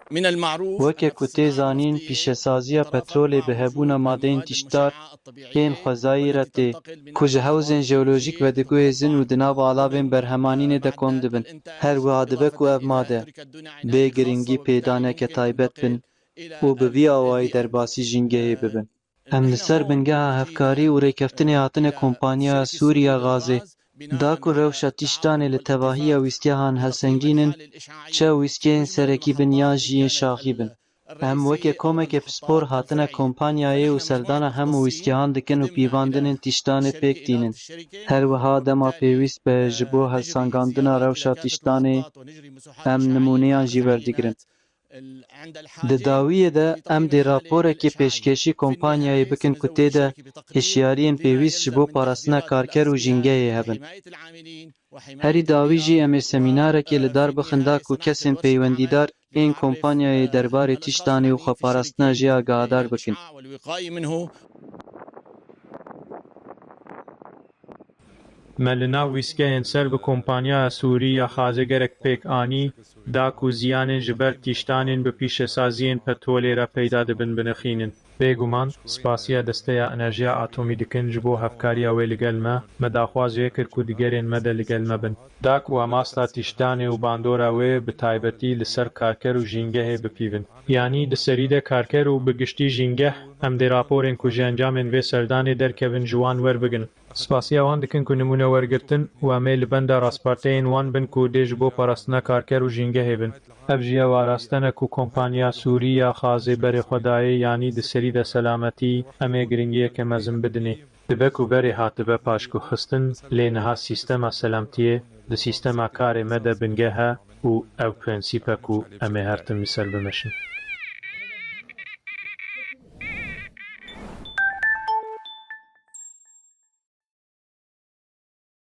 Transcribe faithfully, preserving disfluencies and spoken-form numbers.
Weke ku tê zanîn, pîşesaziya petrolê bi hebûna madeyên tîşdar ên xwezayî re tê, ku ji hewzên jeolojîk vediguhêzin û di nav alavên berhemanînê de kom dibin. Her wiha dibe ku ev made bê girîngî pêdaneke taybet bin û bi vî awayî derbasî jîngehê bibin. Em li ser bingeha hevkarî û rêkeftinê hatine Kompanya Sûriya Gazê, da ku rewşa tîştanê li tevahiya wîskehan helsengînin, çi ew wîskeyên serekî bin yan jî yên şaxî bin. Em weke komeke pispor hatine kompanyayê û serdana hemû wîskehan dikin û pîvandinên tîştanê pêk tînin. Her wiha dema pêwîst be ji bo helsengandina rewşa tîştanê, em nimûneyan jî werdigirin. Di dawiyê de em dê raporekê pêşkêşî kompanyayê bikin ku tê de hişyariyên pêwîst ji bo parastina karker û jîngehê hebin. Herî dawî jî em ê semînarekê li dar bixin da ku kesên peywendîdar ên kompanyayê derbarê tîştanê û xweparastina jê agahdar bikin. Me li nav wîskeyên ser bi kompanya Sûrî ya Xazê gerek pêk anî, da ku ziyanên ji ber tîştanên bi pîşesaziyên petrolê re peyda dibin binirxînin. Bêguman, spasiya Desteya Enerjiya Atomî dikin ji bo hevkariya wê li gel me, me daxwaz wê kir ku digerên me de li gel me bin. Da ku em asta tîştanê û bandora wê bi taybetî li ser karker û jîngehê bipîvin. Yanî di serî de karker û bi giştî jîngeh, em dê raporên ku ji encamên vê serdanê derkevin ji wan werbigirin. Spasiya wan dikin ku nimûne wergirtin û em ê li benda rastparteyên wan bin ku dê ji bo parastina karker û jîngehê bin. Ev jî ew araste ne ku kompanya Sûrî ya Xazê berê xwe dayê, yanî di serî de selametî, em ê giringiyeke mezin bidinê. Dibe ku berê hatibe paşguhxistin, lê niha sîstema selamtiyê di sîstema karê me de bingeh e û ew prensîp e ku em ê her tim li ser bimeşin.